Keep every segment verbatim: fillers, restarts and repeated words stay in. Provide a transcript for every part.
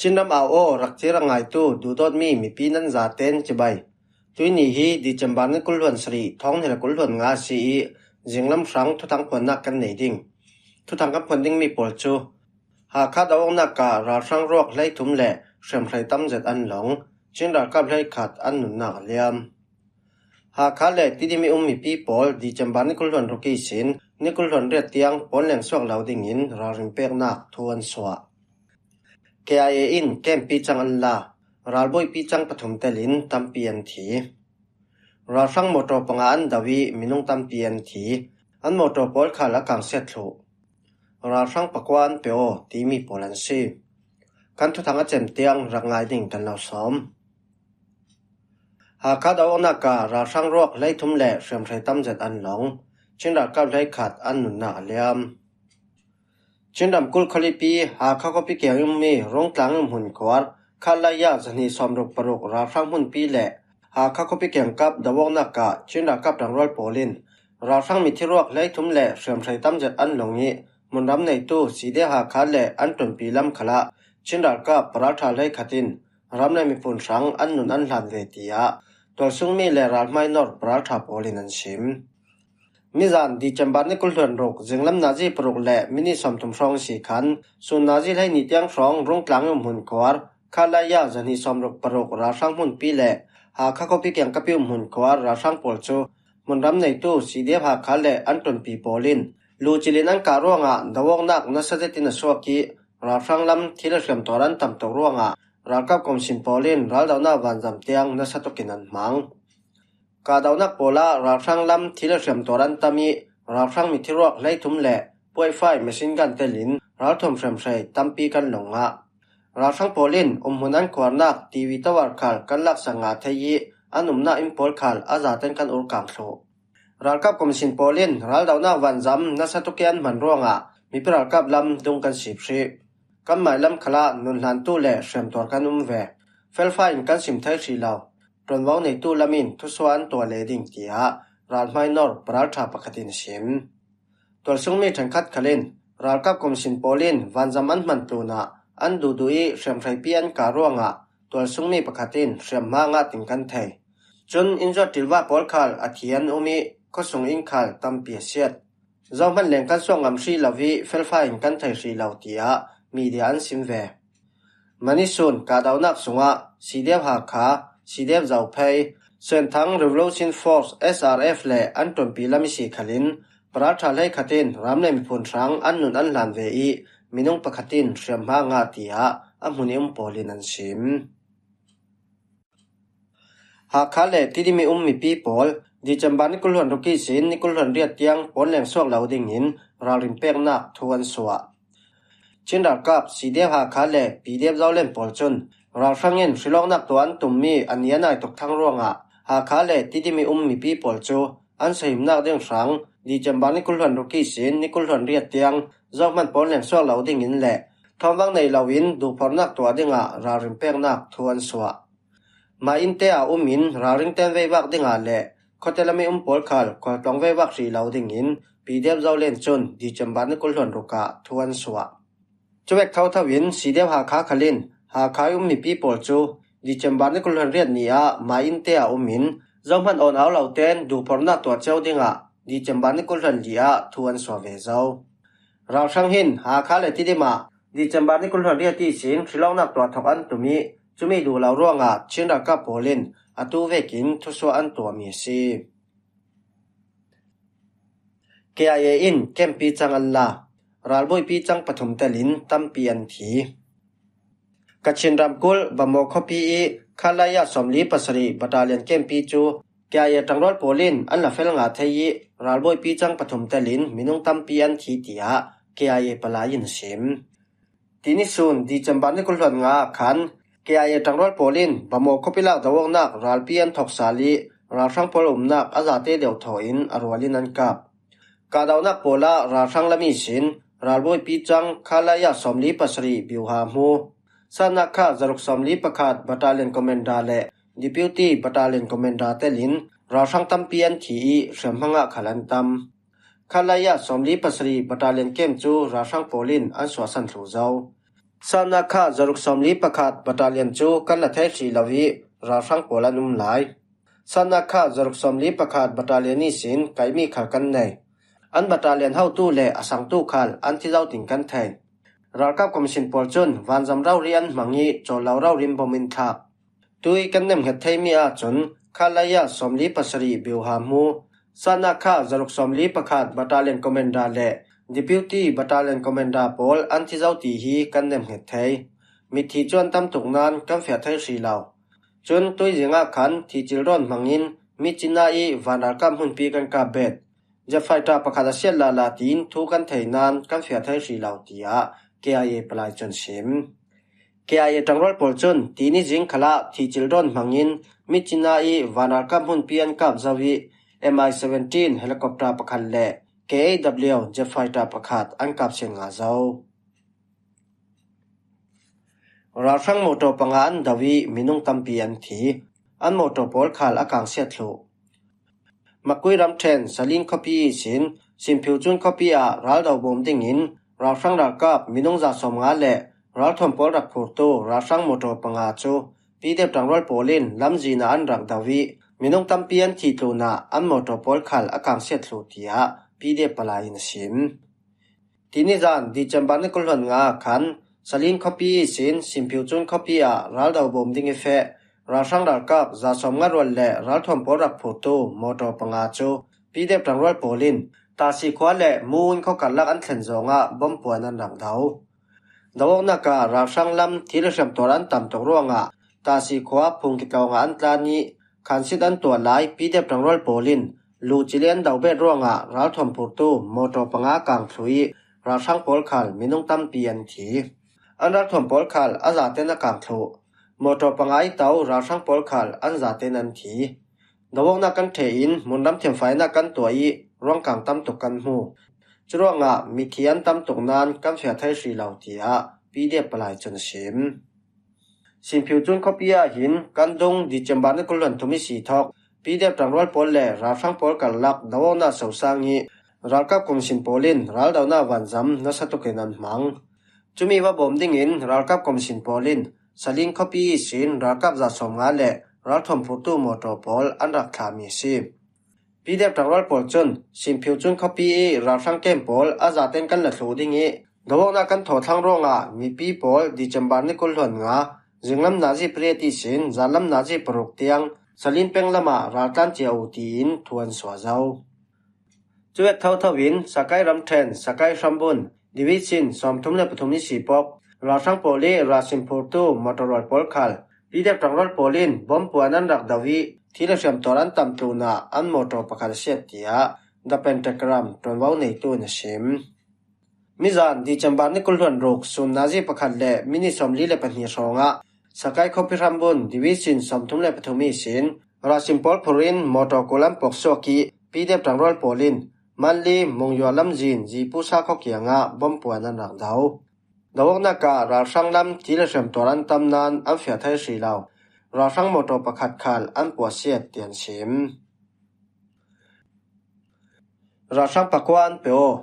Chinram au aw, rak chir a ngaitu duhdawtmi mipi nan zaten cibai. Tuini hi December ni kul hluan sarih, thawng hnih le kul hluan nga si ih, zinglam hrang thuthang phuannak kan nei ding. Thuthang kan phuan dingmi pawl cu Hakha do-awknak ah ralhrang ruak hleithum le hriamhrei tam zet an long. Chin ralkap hleikhat an nunnak a liam. Hakha le Tidim ih um mipi pawl December ni kul hluan ruk ihsin ni kul hluan riat tiang pawn leng suak lo dingin ralring peknak thu an suah. K I A in camp picang an la, ralbawi picang pathum telin tampi an thi. Ralhrang mawtaw panga an do ih minung tampi an thi. An mawtaw pawl khal a kangsiat thluh. Ralhrang pakua an pe aw timi pawl an si. Kan thuthang a cem tiang rak ngai ding kan lo sawm. Hakha do-awknak ah ralhrang ruak hleithum le hriamhrei tam zet an long. Chin ralkap hleikhat an nunnak a liam. Chin ramkulh khualipi Hakha khuapi kiang ih ummi Rungtlang ih um hmunkhuar, Khatlaya zahnih sawmruk paruk ralhrang hmunpi le Hakha khuapi kiangkap do-awknak ah Chin ralkap ṭangrual pawl in ralhrang mithi ruak hleithum le hriamhrei tam zet an long ih hmunram neitu C D F Hakha le an ṭunpi lam khalah Chin ralkap paralṭha hleikhat in ram le miphun hrang an nun an hlan ve, tiah tualsungmi le ralhmai nor paralṭha pawl in an sim. Nizan December ni kul hluan ruk zinglam nazi paruk le minit sawmthum hrawng si khan sun nazi hleihnih tiang hrawng Rungtlang ih um hmunkhuar, Khatlaya zahnih sawmruk paruk ralhrang hmunpi le Hakha khuapi kiangkap ih um hmunkhuar ralhrang pawl cu hmunram neitu C D F Hakha le an ṭunpi pawl in lu cilin an kah ruangah do-awknak nasa zetin a suak ih ralhrang lam thil a hriamtuar an tam tuk ruangah ralkap komisin pawl in raldohnak vanzam tiang nasa tukin an hmang. Kahdohnak pawl ah ralhrang lam thil a hriamtuar an tam ih ralhrang mithi ruak hleithum le puaifai machine gun telin ralthuam hriamhrei tampi kan long ah ralhrang pawl in umhmun an khuarnak T V tower khal kan laksak ngah thei ih an umnak inn pawl khal a zaten kan urkang thluh. Ralkap komisin pawl in raldohnak vanzam nasa tuk ih an hman ruangah mipi ralkap lam dung kan sip hrih. Kan mailam khalah nunhlantu le hriamtuar kan um ve. Felfai in kan sim thei hrih lo. Ṭuanvo neitu lam in thusuah an tuah leh ding, tiah ralhmai nor paralṭha pakhat in a sim. Tualsungmi ṭhenkhat khal in ralkap komisin pawl in vanzam an hman tlunah an duhduh ih hriamhreipi an kah ruangah tualsungmi pakhat in hriamhma ngah ding kan thei. Cun inn zuat ṭilvah pawl khal a thi an um ih khuasung inn khal tampi a siat. Zohman leng kan suak ngam hrih lo ih felfai in kan thei hrih lo, tiah media an sim ve. Manisun kahdohnak sungah C D F Hakha, C D F Zophei, Senthang Revolution Force, S R F, le an ṭunpi lam ih si khalin paralṭha hleikhat in ram le miphun hrang an nun an hlan ve ih minung pakhat in hriamhma ngah, tiah a hmun ih um pawl in an sim. Hakha le Tidim ih um mipi pawl December ni kul hluan ruk ihsin ni kul hluan riat tiang pawn leng suak lo dingin ralring peknak thu an suah. Chin ralkap C D F Hakha le P D F Zoland pawl cun ralhrang in hrilawknak tuah an tummi a ni a nai tuk thang ruangah Hakha le Tidim ih um mipi pawl cu an sahimnak ding hrang December ni kul hluan ruk ihsin ni kul hluan riat tiang zohman pawn leng suak lo dingin le thawmvang nei loin duhphornak tuah dingah ralring peknak thu an suah. Mah innte ah um in ralring ten veivak dingah le khuate lam ih um pawl khal khualtlawng veivak hrih lo dingin P D F Zoland cun December ni kul hluan ruk ah thu an suah. Cuvek thotho in C D F Hakha khal in Hakha ih um mipi pawl cu December ni kul hluan riat ni ah mah innte ah um in zohman awn au lo ten duhphornak tuah cio dingah December ni kul hluan li ah thu an suah ve zo. Ralhrang hin Hakha le Tidim ah December ni kul hluan riat ihsin hrilawknak tuah thawk an tum ih cumi duh lo ruangah Chin ralkap pawl in atu vekin thusuah an tuahmi a si. K I A in camp picang an la, ralbawi picang pathum telin tampi an thi. Kachin ramkulh Bamaw khuapi ih Khatlaya sawmli pasarih battalion camp pi cu K I A ṭangrual pawl in an la fel ngah thei ih ralbawi picang pathum telin minung tampi an thi, tiah K I A palai in a sim. Tini sun December ni kul hluan nga ah khan K I A ṭangrual pawl in Bamaw khuapi lak do-awknak ralpi an thawk sal ih ralhrang pawl umnak a zate deuhthaw in a rual in an kap. Kahdohnak pawl ah ralhrang lam ihsin ralbawi picang Khatlaya sawmli pasarih biuha hmu, Sanakha zaruk sawmli pakhat battalion commander le Deputy Battalion Commander telin ralhrang tampi an thi ih hriamhma ngah khal an tam. Khatlaya sawmli pasarih battalion camp cu ralhrang pawl in an suahsan thluh zo. Sanakha zaruk sawmli pakhat battalion cu kan la thei hrih lo i ralhrang pawl an um lai. Sanakha zaruk sawmli pakhat battalion ihsin kaihmi khal kan nei. An battalion hotu le a sangtu khal an thi zo tin kan thei. Ralkap commission pawl cun vanzam rori an hmang i cawllo rori in bom in thlak. Tui kan nemhnget theimi ahcun Khalaya sawmli pasarih biuha hmu, Sanakha zaruk sawmli pakhat battalion commander le deputy battalion commander pawl an thi zo ti hi kan nemhnget thei. Mithi cu an tam tuk nain kan fiah thei hrih lo. Cun tuizing ah khan thihcil rawn hmangin mi cina i vanralkap hmunpi kan kap bet. Jet fighter pakhat a siat lala tiin thu kan thei nain kan fiah thei hrih lo, tiah K I A palai cun sim. K I A ṭangrual pawl cun tini zing khalah thihcil rawn hmangin mi cina i vanralkap hmunpi an kap zo i M I seventeen helicopter pakhat le K A W jet fighter pakhat an kap sian nga zo. Ralhrang motor panga an do i minung tampi an thi. An motor pawl khal a kangsiat thluh. Makui ramṭhen Salin khuapi ihsin Simphiu Cun khuapi ah raldo bawm dingin ralhrang ralkap minung za sawmnga le ralthuam pawl rak phurtu ralhrang motor panga cu P D F ṭangrual pawl in lamzin ah an rak do i minung tampi an thih tlunah an motor pawl khal a kangsiat thluh, tiah P D F palai in a sim. Tini zan December ni kul hluan nga ah khan Salin khuapi ihsin Simphiu Cun khuapi ah raldo bawm ding i feh ralhrang ralkap za sawmnga rual le ralthuam pawl rak phurtu motor panga cu P D F ṭangrual pawl in Tasi khua le Muun khua karlak an thlen zawngah bom puan an rak do. Do awknak ah ralhrang lam thil hriam tuar an tam tuk ruangah Tasi khua phungki tlawngah an tlan i khansit an tuah lai P D F ṭangrual pawl in lu cili an do bet ruangah ralthuam phurtu motor panga kang thluh i ralhrang pawl khal minung tampi an thi. An ralthuam pawl khal a zaten a kang thluh. Motor panga i to ralhrang pawl khal an zaten an thi. Do awknak kan ṭheh in hmunram thiamfainak kan tuah i ruangkang tam tuk kan hmu. Curuangah mithi an tam tuk nain kan fiah thei hrih lo, tiah P D F palai cun a sim. Simphiu Cun khuapi ah hin kan dung December ni kul hluan thum i si thawk P D F ṭangrual pawl le ralhrang pawl karlak do awknak sosang i ralkap commission pawl in raldonak vanzam nasa tukin an hmang. Cumi va bawm dingin ralkap commission pawl in Salin khuapi ihsin ralkap za sawmnga le ralthuam phurtu motor pawl an rak thlahmi a si. P D F ṭangrual pawl cun Simphiu Cun khuapi i ralhrang kem pawl a zaten kan la thluh ding i do awknak kan thawh thlang ruangah mipi pawl December ni kul hluan nga zinglam nazi pariat ihsin zanlam nazi paruk tiang Salin peng lamah raltlan cia u tiin thu an suah zo. Cuek thotho in Sakai ramṭhen Sakai hrambun Division sawmthum le pathum i si pawk ralhrang pawl i rasin phurtu motor rual pawl khal P D F ṭangrual pawl in bom puan an rak do i thil a hriam tuar an tam tlunah an motor pakhat a siat, tiah The Pentagram ṭuanvo neitu in a sim. Mizan December ni kul hluan ruk sun nazi pakhat le minit sawmli le pahnih hrawngah Sakai khuapi hrambun Division sawmthum le pathum ihsin rasin pawl phur in motor kul an puak suak i P D F ṭangrual pawl in Manli Mungyua lamzin Zipusa khua kiangah bom puan an rak do. Do awknak ah ralhrang lam thil a hriam tuar an tam nain an fiah thei hrih lo. Ralhrang motor pakhat khal an puahsiat tian sim. Ralhrang pakua an pe aw.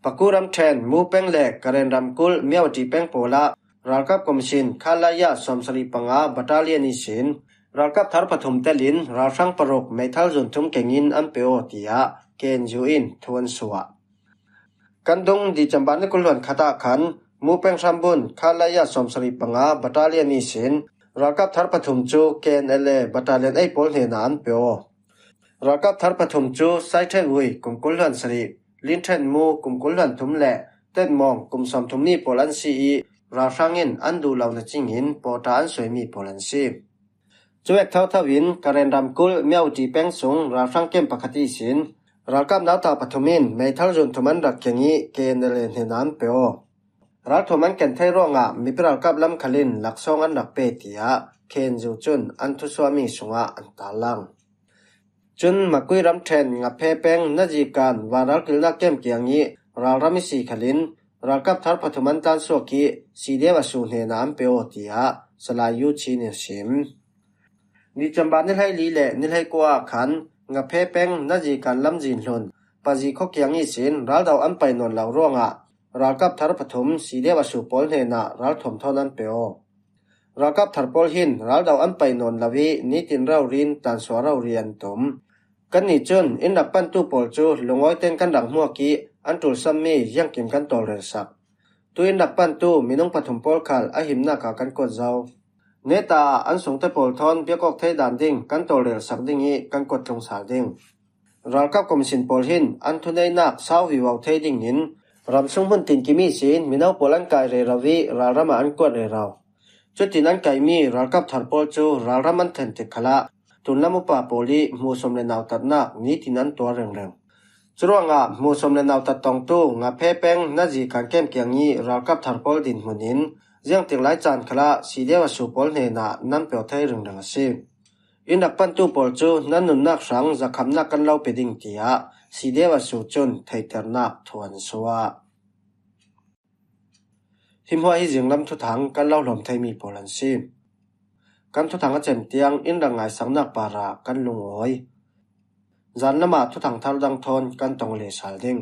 Paku ramṭhen Mu peng le Karen ramkulh Miawṭi peng pawl ah ralkap commission Khalaya sawmsarih panga battalion ihsin ralkap thar pathum telin ralhrang paruk meithal zun thum kengin an pe aw, tiah K N U in thu an suah. Kan dung December ni kul hluan khat ah khan Mu peng hrambun Khalaya sawmsarih panga battalion ihsin ralkap thar pathum cu K N L A battalion ei pawl hnenah an pe aw. Ralkap thar pathum cu Saithe Ui kum kul hluan sarih, Linthen Mu kum kul hluan thum le Tetmawng kum sawmthum nih pawl an si i ralhrang in an duh lo na cingin pawṭa an suaimi pawl an si. Cuek thotho in Karen ramkulh Miawṭi peng sung ralhrang kem pakhat ihsin ralkap nauta pathum in meithal zun thum an rak keng i K N L A hnenah an pe aw. Ralthuam an ken thei ruangah mipi ralkap lam khal in laksawng an rak pe, tiah K N U cun an thusuahmi sungah an tarlang. Cun Makui ramṭhen Ngaphe peng Nazikan vanralkilnak kem kiang i ralram i si khal in ralkap thar pathum an tlansuak i C D F a su hnenah an pe aw, tiah Salai U Chin in a sim. December ni hleili le ni hleikua ah khan Ngaphe peng Nazikan lamzin hlun Pazi khua kiang ihsin raldo an pai nawn lo ruangah ralkap thar pathum C D F-A SU pawl hnenah ralthuam thawn an pe aw. Ralkap thar pawl hin raldauh an paih nawn lo ih nitin raurin tlansuah raurin an tum. Kannih cun inn rak pantu pawl cu lungawi tein kan rak hmuak ih an ṭulsammi ziangkim kan tawlrelsak. Tu inn rak pantu minung pathum pawl khal a himnak ah kan kuat zo. Neta ah an sungte pawl thawn biak awk thei dan ding kan tawlrelsak ding ih kan kuat tlung sal ding. Ralkap komisin pawl hin an thuneihnak sau vivo thei dingin ramsung hmun tinkim ihsin mino pawl an kai rero ih ralram ah an kuat rero. Cutin an kaihmi ralkap thar pawl cu ralram an thlen tik khalah tunlam upa pawl ih hmuhsawm le nautatnak nitin an tuar ringring. Curuangah hmuhsawm le nautat tongtu Ngaphe peng nazi kan kem kiang ih ralkap thar pawl dinhmun in ziangtik lai caan khalah C D F-A SU pawl hnenah nan pe aw thei ringring a si. Inn rak pantu pawl cu nan nunnak hrang zakhamnak kan lo pe ding, tiah C D F-A SU cun theihternak thu an suah. Hi hmuah hi zinglam thuthang kan lo hlawm theimi pawl an si. Kan thuthang a cem tiang inn rak ngaisaknak parah kan lungawi. Zanlam ah thuthang thar dang thawn kan tong leh sal ding.